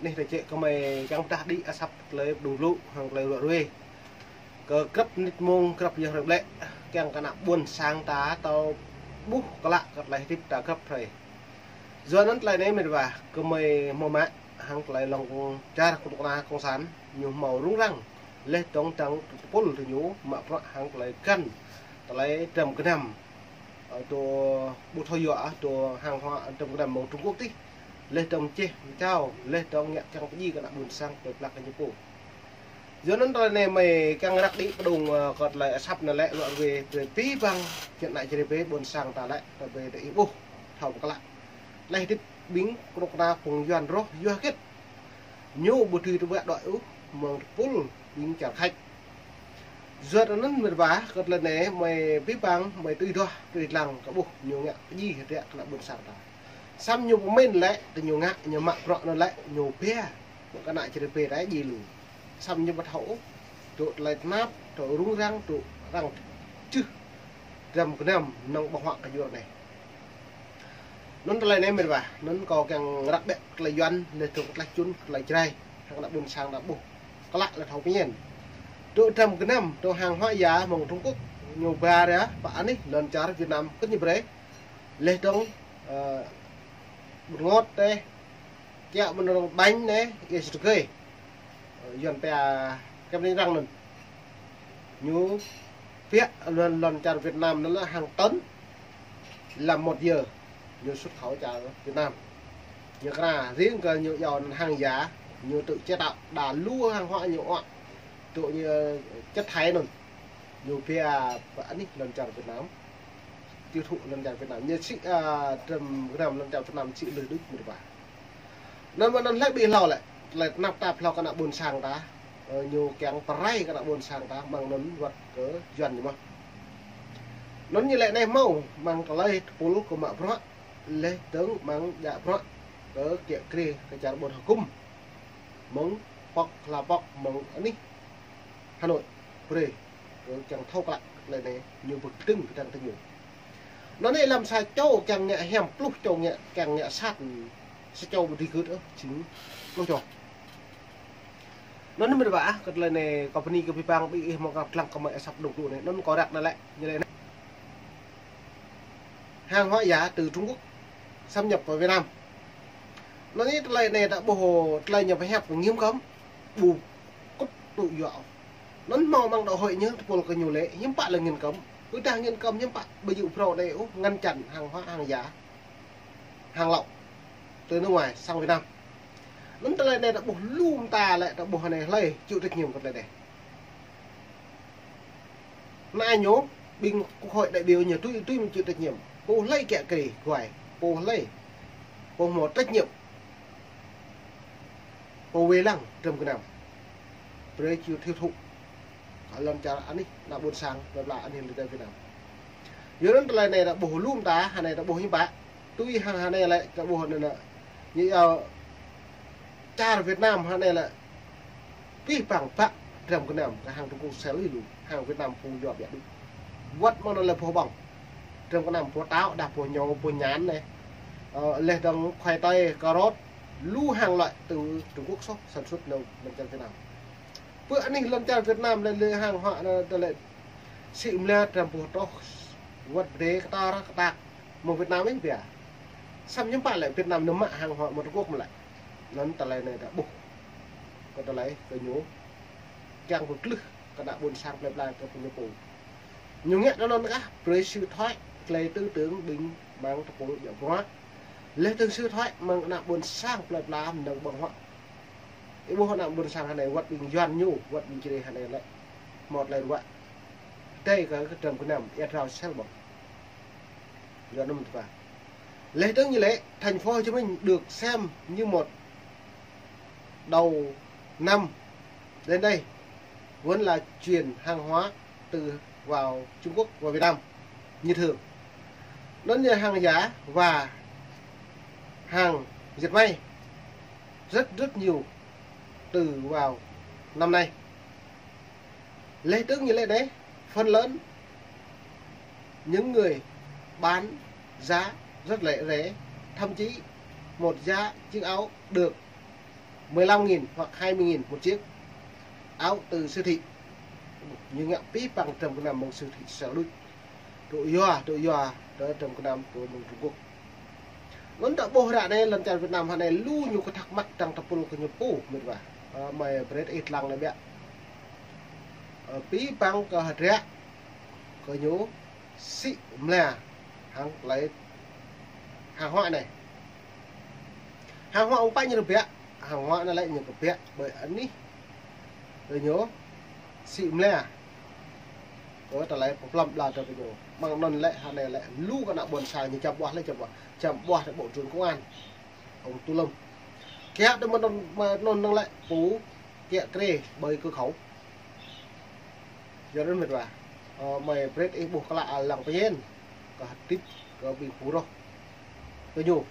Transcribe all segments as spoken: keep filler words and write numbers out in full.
Anai ta čĕ kơmơi kiăng pơdah đĭ asăp tơlơi pơdŏng lu hăng tơlơi ruă ruê. Kơ grăp mơnit mông, grăp yơh hrơi ƀlĕ, kiăng kơ ană ƀôn sang ta thâo ƀuh klă kơ tơlơi hơdip ta grăp hrơi. Yua anŭn tơlơi anai mĕt wa, kơmơi hmâo mă hăng tơlơi lŏn čar kơnuk kơna cộng sản, ñu hmâo rŭng răng, laih dơ̆ng dăng tơpul tơ ñu mă bruă hăng tơlơi găn, tơlơi dram gơnam. Ơ, tơ ƀu thâo yua, ơ, tơ hàng hóa dram gơnam mơ̆ng Trung Quốc tih. Laih dơ̆ng čeh, čao, laih dơ̆ng ngă kiăng pơdjai kơ ană ƀôn sang tơlơi plăk kơ ñu pô. Yua anŭn tơlơi anai mơi kiăng răk đĭ pơdŏng, ơ, kơ tơlơi asăp anai lĕ, ruă ruê, tơlơi pơblang, kiăng ană čơrê bê ƀôn sang ta lĕ, tơlơi bê đĭ ƀuh, thâo pơklă. Laih hơdip ƀing kơnuk kơna phung Yuan rŏh, yua hơget ñu ƀu tui tơbiă đuaĭ ôh mơ̆ng tơpul ƀing čar Khač. Yua anŭn mĕt wa, kơ tơlơi anai mơi pơblang, mơi tui duah, tui lăng kơ ƀuh ñu ngă pơdjai hơdră kơ ană ƀôn sang ta. Samơ̆ ñu pơmĭn lĕ, tơ ñu ngă, ñu mă bruă anŭn lĕ, ñu pia, mơ̆ng kơ ană čơrê bê ta djai lu. Samơ̆ ñu ƀu thâo ôh, tơ tơlơi tơnap, tơ rŭng răng, tơ răng čưh dram gơnam, năng ƀơ̆ng huă kơ yua anai. Anŭn tơlơi anai mĕt wa, anŭn kâo kiăng răk ƀĕ tơlơi Yuan, laih dơ̆ng tơlơi čun, tơlơi Jrai, hăng ană ƀôn sang ta ƀuh klă laih thâo pơñen. Tơ dram gơnam, tơ hàng hóa giả mơ̆ng Trung Quốc, ñu ba ra, pơ anih, lŏn čar Việt Nam, kơt ñu brơi. Laih dơ̆ng, ơ, bột ngọt tê, kiăng mơ̆n dơ̆ng bánh anai, ia sĭt kơi. Ơ, Yuan pia kem ning răng anŭn. Ñu pia lŏn, lŏn čar Việt Nam anŭn lĕ hàng tấn là một giờ. Ñu xuất khẩu čar Việt Nam. Ñu kra riêng kơ ñu yua anŭn hàng giả, ñu tự chế tạo, đa lu hàng hóa ñu ua. Tơ ñu chất thải anŭn. Ñu pia pơ anih lŏn čar Việt Nam. Tiêu thụ lŏn čar Việt Nam. Ñu sĭ, ơ, dram gơnam lŏn čar Việt Nam sĭ lư đuč mĕt wa. Anŭn mơ̆n anŭn hlơi ƀu hlâo lĕ, tơlơi tơnap tap hlâo kơ ană ƀôn sang ta, ơ, ñu kiăng pơrai kơ ană ƀôn sang ta, mơ̆ng anŭn wơ̆t kơ Yuan ñu mơ̆n. Anŭn ñu lĕ anai hmâo, mơ̆ng tơlơi tơpul kơ mă bruă, laih dơ̆ng mơ̆ng djă bruă, kơ kiă kriê, kơ čar ƀôn hơkŭm. Mơ̆ng pŏk, hla pŏk, mơ̆ng anih, Hà Nội, brơi, kơ kiăng thâo klă, tơlơi anai, ñu pơkơdơ̆ng kơdơ̆ng tơ ñu. Anŭn anai lăm sa čô kiăng ngă hiam, pluh čô ngă, kiăng ngă sat, sa čô ƀu dưi gưt ôh, jing pluh čô. Anŭn anai mĕt wa, kơ tơlơi anai, kâo bơni kơ abih bang ƀing ih hmâo kơ lăng kơ mơi asăp dŏ lu anai, anŭn kâo răk anai lĕ, ñu lĕ anai. Hàng hóa giả từ Trung Quốc xâm nhập vào Việt Nam. Anŭn anai tơlơi anai ta ƀuh tơlơi ñu pơhiăp hiư̆m kơ, ƀu kŭt tŭ yua ôh. Anŭn hmâo mơ̆ng đạo hội ñu tơpul kơ ñu lĕ, hiư̆m pă lĕ nghiên cấm. Ƀôdah nghiên cấm hiư̆m pă, ƀu djơ̆ phrâo anai ôh, ngăn chặn hàng hóa, hàng giả, hàng lậu từ nước ngoài sang Việt Nam. Anŭn tơlơi anai ta ƀuh lu mơta lĕ, ta ƀuh anai hlơi chịu trách nhiệm kơ tơlơi anai. Anai ñu, ƀing quốc hội đại biểu ñu tui, tui mă chịu trách nhiệm. Pô hlơi kiă kriê, guai, pô hlơi, pô hmâo trách nhiệm. Pô wai lăng dram gơnam. Brơi chịu tiêu thụ. Kơ lŏn čar anih, ană ƀôn sang, plơi pla anih lĕ tơ Việt Nam. Yua anŭn tơlơi anai ta ƀuh lu mơta, hơnai ta ƀuh hiư̆m pă. Tui hăng hơnai lĕ ta ƀuh anŭn anŭn. Ñu yua čar Việt Nam hơnai lĕ abih bang pă dram gơnam kơ hăng Trung Quốc sel ih lu, hăng Việt Nam pô yua biă đuč. Wơ̆t mơ̆ng anŭn lĕ pô ƀơ̆ng. Dram gơnam pô tao, đah pô ñu, pô ñan anai. Ơ, laih dơ̆ng khoai tây, cà rốt, lu hàng loại từ Trung Quốc soh sản xuất nao lŏn čar Việt Nam. Pơ anih lŏn čar Việt Nam lĕ, lĕ hàng hóa anŭn tơlơi sĭ mơ̆n lĕ dram pô troh wơ̆t brơi kơtar kơtak mơ̆ng Việt Nam ih pia. Samơ̆ hiư̆m pă lĕ Việt Nam nao mă hàng hóa mơ̆ng Trung Quốc mơ̆n lĕ. Anŭn tơlơi anai ta ƀuh. Kơ tơlơi kơ ñu kiăng pơglưh kơ ană ƀôn sang plơi pla kơ pô ñu pô. Ñu ngă anŭn anŭn kah, brơi sư thoại, tơlơi tư tưởng ƀing mơ̆ng tơpul djă bruă. Laih dơ̆ng sư thoại mơ̆ng ană ƀôn sang plơi pla mơ̆ng ƀơ̆ng huă. Ih ƀuh ană ƀôn sang hơnai wơ̆t ƀing Yuan ñu, wơ̆t ƀing Jrai hơnai lĕ. Hmâo tơlơi ruă. Tơdơi kơ, kơ dram gơnam, ia drao sel ƀơ̆ng. Yuan anŭn mơ̆n tơpă. Laih dơ̆ng ñu lĕ, thành phố Hồ Chí Minh được xem như một đầu năm đến đây vẫn là chuyển hàng hóa từ vào Trung Quốc vào Việt Nam như thường. Anŭn như hàng giả và hàng dệt may rất, rất nhiều từ vào năm nay. Laih dơ̆ng ñu lĕ anai, phần lớn những người bán giá rất là rẻ, thậm chí một giá chiếc áo được mười lăm nghìn hoặc hai mươi nghìn một chiếc áo từ siêu thị. Ñu ngă abih bang dram gơnam mơ̆ng siêu thị sel đuč. Dŏ yua, dŏ yua, dŏ dram gơnam dŏ mơ̆ng Trung Quốc. Anŭn ta ƀuh ră anai lŏn čar Việt Nam hă anai lu ñu kơ thắc mắc dăng tơpul kơ ñu pô, mĭt wa. Ơ, mơi brơi ih lăng anai biă. Ơ, abih bang kơ hơdră kơ ñu sĭ mla hăng tơlơi hàng hóa anai. Hàng hóa ƀu pă ñu rơbĕ, hàng hóa anai lĕ ñu kơ rơbĕ ƀơi anih kơ ñu sĭ mla. Kơ tơlơi pơplăm bla tơ kơ ñu. Mơ̆ng anŭn lĕ hă anai lĕ lu kơ ană ƀôn sang ñu čăm ƀuah lĕ čăm ƀuah. Čăm ƀuah tơ bộ trưởng công an. Ông Tô Lâm. Kiăng tơ mơ̆n anŭn, mơ̆n anŭn lĕ pô kiăng krê ƀơi kơ khâu. Yua anŭn mĭt wa. Ơ, mơi brơi ih ƀuh klă lăng pơyên. Kơ hơdip, kơ ƀing phu roh. Kơ ñu.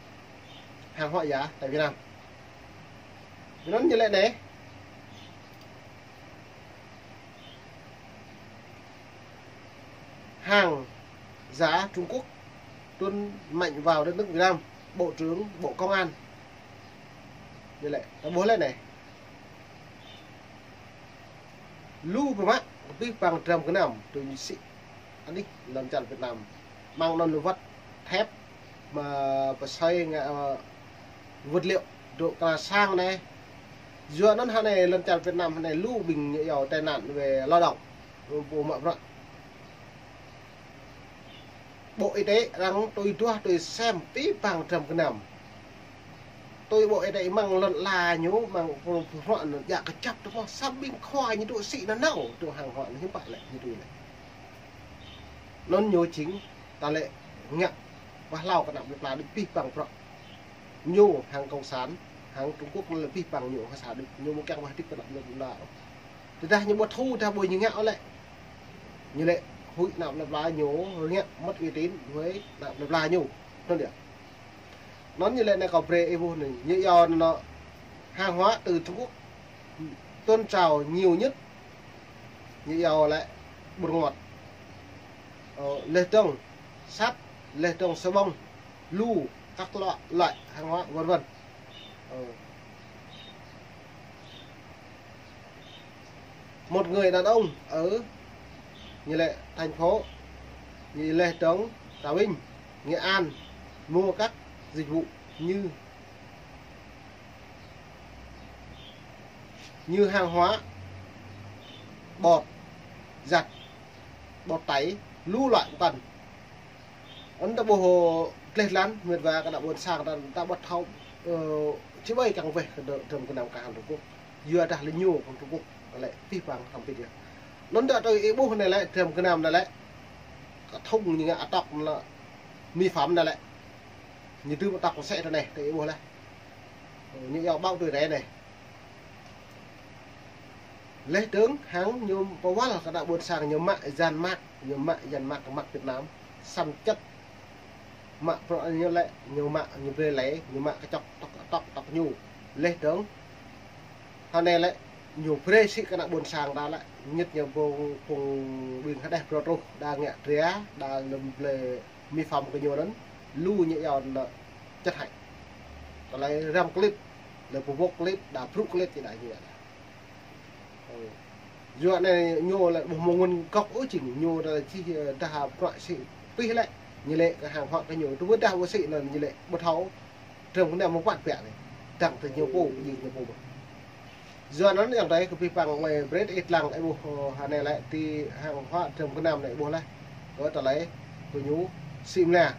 Hàng hóa giả tại Việt Nam. Anŭn ñu lĕ anai. Hàng giả Trung Quốc tuôn mạnh vào đất nước Việt Nam, Bộ trưởng Bộ Công an. Ñu lĕ, ta ƀuh lĕ anai. Lu pơmă, abih bang dram gơnam, tui ñu sĭ anih lŏn čar Việt Nam. Mơ̆ng anŭn lu wăt thép, mă pơsơi ngă, ơ, vật liệu, dŏ kơ sang anai. Yua anŭn hă anai lŏn čar Việt Nam hă anai lu ƀing ñu iâu tai nạn về lao động. Lu pơmă prăk. Bộ Y tế arăng tui duah tui sem abih bang dram gơnam. Tui Bộ Y tế mơ̆ng lŏn ala ñu, mơ̆ng pô pô hrŏ anŭn jak kơčăp tơ mơ̆ sa ƀing khua ñu dŏ sĭ nanao, dŏ hàng hóa ñu hiư̆m pă lĕ, ñu tui lĕ. Anŭn ñu jing, ta lĕ ngă, ƀah hlâo kơ ană plơi pla đĭ abih bang prăk. Ñu hăng cộng sản, hăng Trung Quốc lĕ abih bang ñu hăng sa đĭ, ñu mơ̆ kiăng ƀah hơdip kơ ană plơi pla. Tơdah ñu ƀu thâo, tơdah ƀu ñu ngă lĕ. Ñu lĕ huĭ ană plơi pla ñu ngă mất uy tín với ană plơi pla ñu. Anŭn yơh. Anŭn ñu lĕ anai kâo brơi ih ƀuh anai. Ñu iâu anŭn hàng hóa từ Trung Quốc tuôn trào nhiều nhất. Ñu iâu lĕ bột ngọt. Ơ, lĕ dơ̆ng sắt, lĕ dơ̆ng sơ bông, lu, các loại, loại hàng hóa, vân vân. Ơ. Một người đàn ông ở, ñu lĕ thành phố, ñu lĕ dơ̆ng Trà Vinh, Nghệ An mua các dịch vụ như, như hàng hóa, bột giặt, bột tẩy, lu loại vân vân. Anŭn ta ƀuh gleh lăn, mĭt wa kơ ană ƀôn sang ta, ta ƀu thâo, ơ, či ƀai kiăng weh kơ dram, dram gơnam kơ hăng Trung Quốc. Yua dah lĕ ñu kơ Trung Quốc, lĕ abih bang tăm pit yơh. Anŭn ta tui ih ƀuh anai lĕ, dram gơnam anai lĕ. Kơ thŭng ñu ngă atŏk anŭn lĕ, mỹ phẩm anai lĕ. Ñu dưm atŏk sĕ tơ anai, tui ih ƀuh lĕ. Ơ, ñu iâu ƀâo tui rai anai. Lĕ dơ̆ng hăng ñu pơwăl kơ ană ƀôn sang ñu mă yan măk, ñu mă yan măk, măk Việt Nam. Săm čăt mă prăk ñu lĕ, ñu mă, ñu brơi lĕ, ñu mă kơčŏk tŏk, tŏk, tŏk ñu. Lĕ dơ̆ng hă anai lĕ, ñu brơi sĭ kơ ană ƀôn sang ta lĕ, ñit ñu ƀơ̆ng, ƀơ̆ng ƀing hơđeh pơtrôh, đa ngă dra, đa lơ̆m brơi mỹ phẩm kơ ñu anŭn, lu ñu iâu anŭn lĕ chất hại. Tơlơi răm klĭt, lĕ pơƀôk klĭt, đa brŭ klĭt či đa ñu. Ơ. Yua anai ñu lĕ ƀu hmâo nguồn gốc ôh jing ñu lĕ či, ơ, dah bruă sĭ pih lĕ, ñu lĕ kơ hàng hóa kơ ñu. Tơdah ƀu sĭ anŭn ñu lĕ ƀu thâo. Dram gơnam mơ̆ wăt biă anai. Dăng tơ ñu pô, jing ñu pô. Yua anŭn ayŏng adơi kơ abih bang mơi brơi ih lăng ih ƀuh, ơ, hă anai lĕ ti hàng hóa dram gơnam anai ih ƀuh lĕ. Kơ tơlơi kơ ñu sĭ mla.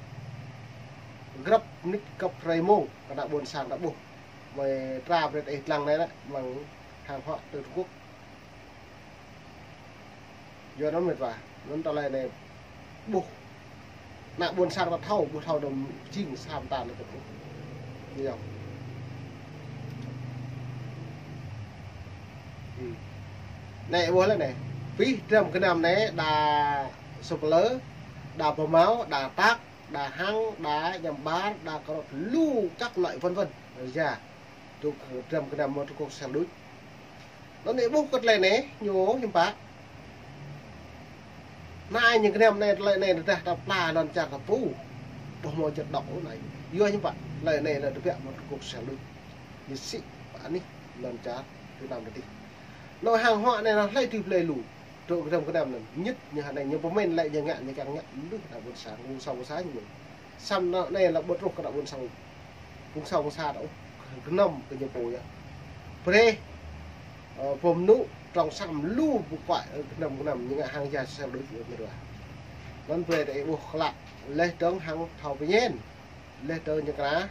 Grăp mơnit grăp hrơi mông kơ ană ƀôn sang ta ƀuh. Mơi tra brơi ih lăng anai lĕ, mơ̆ng hàng hóa từ Trung Quốc. Yua anŭn mĭt wa, anŭn tơlơi anai ƀuh. Ană ƀôn sang ta thâo, ƀu thâo đơ̆m jing sa mơta anŭn tơl ƀuh. Ñu yơh. Hmm. Anai ƀuh lĕ anai. Abih dram gơnam anai đa sơplơ, đa pơmao, đa tak, đa hăng, đa ñăm ƀar, đa kơrot, lu các loại vân vân. Yơh. Tŭ dram gơnam mơ̆ Trung Quốc sel đuč. Anŭn anai ƀuh kơ tơlơi anai, ñu hiư̆m pă. Anai ñu gơnam anai tơlơi anai tơdah ta pla lŏn čar ta pô. Ƀu hmâo čơt đŏk ôh anai. Yua hiư̆m pă, tơlơi anai lĕ tơbiă mơ̆ Trung Quốc sel đuč. Ñu sĭ pơ anih lŏn čar Việt Nam adih. Anŏ hăng huă anai anŭn hlơi tui plei lu. Truh kơdrăm kơnăm anŭn. Ñit ñu hơnai ñu pơmĭn lĕ ñu ngă ñu kiăng ngă lu kơ ană ƀôn sang, ƀôn sang ƀôn sang ñu. Samơ̆ anŏ anai lĕ ƀu truh kơ ană ƀôn sang, ƀôn sang ƀôn sang ôh, kơnăm kơ ñu pô yơh. Brơi, ơ, pô mơnŭ trong săm lu ƀu kuai, ơ, kơnăm kơnăm ñu ngă hăng ja sel đôč ñu ruah. Anŭn brơi tơ ih ƀuh klă, leh dơ̆ng hăng thâo pơñen, leh dơ̆ng ñu kra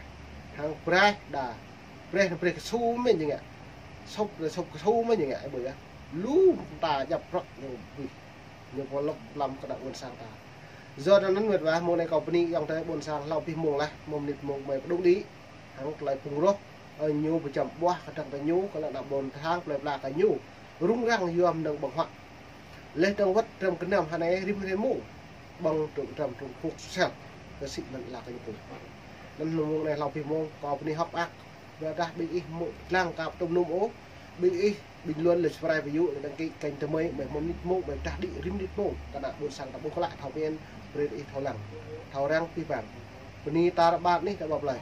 hăng braih đa. Brơi, brơi kơsu mơ̆n ñu ngă. Sop, brơi sop kơsu mơ̆n ñu ngă, ih ƀuh yơh. Lu ta djăp prăk ñu ƀuh. Ñu pơlŏk lăm kơ ană ƀôn sang ta. Yua anŭn mĕt wa, mông anai kâo bơni ayŏng adơi ƀôn sang hlâo abih mông laih, mông mơnit mông mơi pơdŏng đĭ. Hăng tơlơi phung roh, ơ, ñu pơčăm ƀuah kơdrăng kơ ñu, kơ ană ƀôn sang plơi pla kơ ñu. Rŭng răng yua mơnơ̆ng ƀơ̆ng huă. Leh dơ̆ng wơ̆t kơdrăm kơnăm hơnai rĭm hrơi mông. Ƀơ̆ng truh kơdrăm truh phŭk sel. Kơ sĭ anŭn la kơ ñu pô. Anŭn mông anai hlâo abih mông, kâo bơni hơ̆k mơak. Ƀiădah ƀing ih mơ̆ lăng kơ tơm num ôh. Ƀing ih, ƀing lŏn lĕ subscribe ƀu yua, lĕ đăng ký kênh tơmơi, mơi mơnit mông, mơi tah đĭ rĭm mơnit mông. Kơ ană ƀôn sang ta ƀuh klă thâo pơñen, brơi ih thâo lăng. Thâo răng pih pang. Bơni tar ƀar anih ta ƀuh plơi.